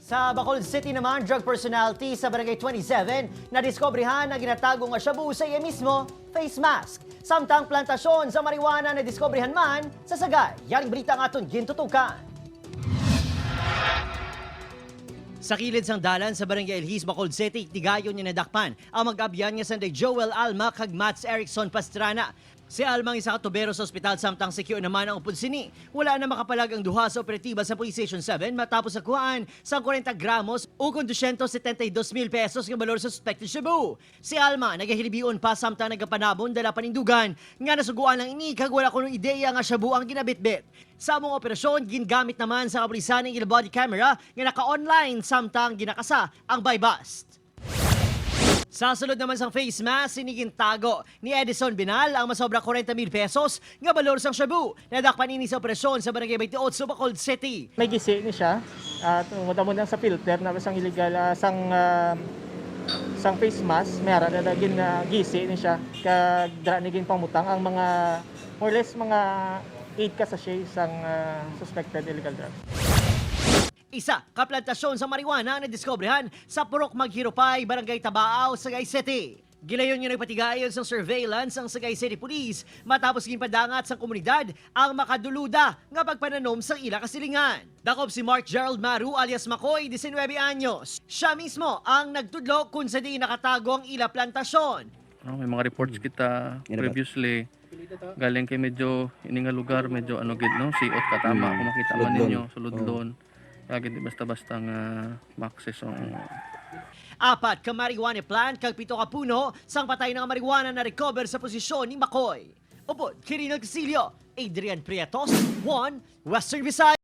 Sa Bacolod City naman, drug personality sa Barangay 27 na diskobrehan ang ginatago nga shabu sa iya mismo face mask. Samtang plantasyon sa marijuana na diskobrehan man sa Sagay. Yaring balita ang aton gintutukan. Sa kilid sang dalan sa Barangay Elhis, Bacolod City, tigayon nga nadakpan ang mag-abyan nga sanday Joel Alma kag Mats Erickson Pastrana. Si Alma ang isa ka tubero sa ospital, samtang si Kyo naman ang upod sini. Wala na makapalag ang duha sa operatiba sa Police Station 7 matapos nakuhaan sa 40 gramos o kung 272 mil pesos nga balor sa suspected shabu. Si Alma nagahilibion pa samtang nagapanabon dala panindugan nga nasuguan lang ini kag wala kuno ideya nga shabu ang ginabitbit. Sa among operasyon, gingamit naman sa kapulisan ang ilang body camera nga naka-online samtang ginakasa ang buy-bust. Sa sulod naman sang face mask, sinigintago ni Edison Binal ang masobra 40 mil pesos nga balor sang shabu. Nadakpan ini sa operasyon sa Barangay 28, Bacolod City. May gisi ni siya at uh, mo sa filter na sang illegal sang face mask may ara na gin gisi ni siya kag dra ni gin pamutang ang mga more or less mga 8 ka sachet sang suspected illegal drugs. Isa ka plantasyon sa marijuana na diskobrehan sa Purok Maghirupay, Barangay Tabaao, Sagay City. Gilayon nga nagpatigayon sa surveillance ang Sagay City Police matapos ginpadangat sa komunidad ang makaduluda nga pagpananom sa ila kasilingan. Dakop si Mark Gerald Maru alias Makoy, 19 anyos. Siya mismo ang nagtudlo kung sa di nakatago ang ila plantasyon. No, may mga reports kita Yan na ba? previously galing kay medyo ini nga lugar medyo ano gid no, siot ka tama kung makita man Suludlon. ninyo suludlon. Kaya gid di basta-basta nga ma-access ang Apat ka marijuana plant kag 7 ka puno sang patay nga marijuana na recover sa posisyon ni Makoy. Upod, Quirino Casillo, Adrian Prietos, 1 Western Visayas.